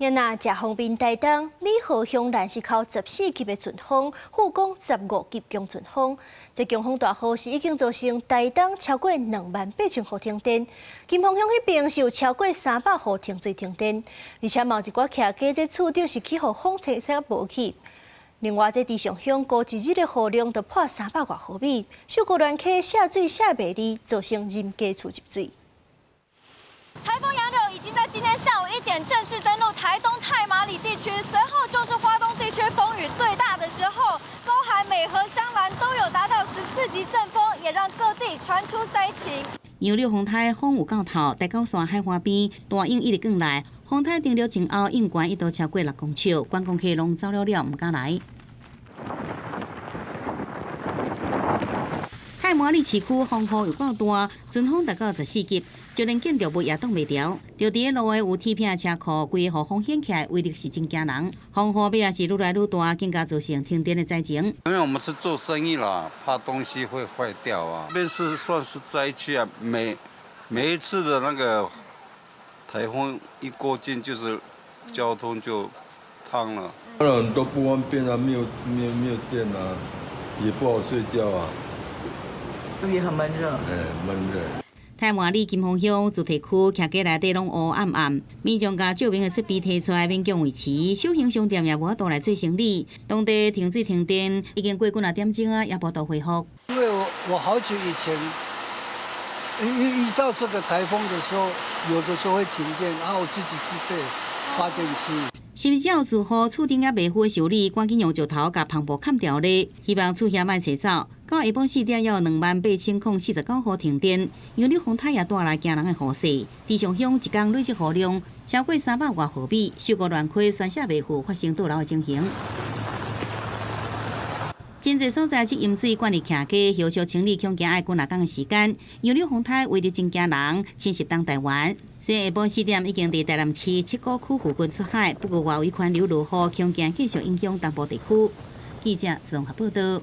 若食風面台東美和鄉蘭是扣14級的陣風，富岡15級強陣風。這強風大雨是已經造成台東超過28,000戶停電，金峰鄉彼邊是有超過300戶停水停電，而且嘛有一寡徛家這厝頂是去予風吹煞無去。另外，這池上鄉過一日的雨量就破300外毫米，秀姑巒溪泄水泄袂離，造成人家厝入水。颱風楊柳已經在今天下午1點正式登陸台東太麻里地區，隨後就是花東地區風雨最大的時候，高海、美和、香蘭都有達到14級陣風，也讓各地傳出災情。楊柳風颱風有夠透，大角山海岸邊大湧一直灌來，風颱登陸前後，湧懸一度超過6公尺，觀光客攏走了了，毋敢來。太麻里市區風雨有夠大，陣風達到14級，就連建築物也擋袂牢。就佇咧路的有鐵片車庫，規个雨風掀起來，威力是真驚人。風雨也是愈來愈大，更加造成停電的災情。因為我們是做生意啦，怕東西會壞掉啊。這邊是算是災區啊，每一次的那個颱風一過境，就是交通就癱了。很多不方便啊，沒有電啊，也不好睡覺啊。所以很悶熱。哎，悶熱。太麻里金峰鄉主題區徛家內底攏烏暗暗，民眾共照明的設備提出來勉強維持，小型商店也無法度來做生理。當地停水停電已經過幾若點鐘啊，也無度恢復。因為我好久以前一到這個颱風的時候，有的時候會停電，然後我自己自備發電機。是毋是有住戶厝頂猶袂付修理，趕緊用石頭共帆布崁牢咧，希望厝遐莫吹走。到下晡4點，猶有28,049戶停電，楊柳風颱也帶來驚人的雨勢。池上鄉一工累積雨量超過300外毫米，秀姑巒溪宣泄袂赴，發生倒流的情形。真濟所在積淹水管理徛家，後續清理恐驚愛幾若工的時間。楊柳風颱威力真驚人，侵襲東台灣。雖然下晡4點已經佇台南市七股區附近出海，不過外圍環流落雨，恐驚繼續影響東部地區。記者綜合報道。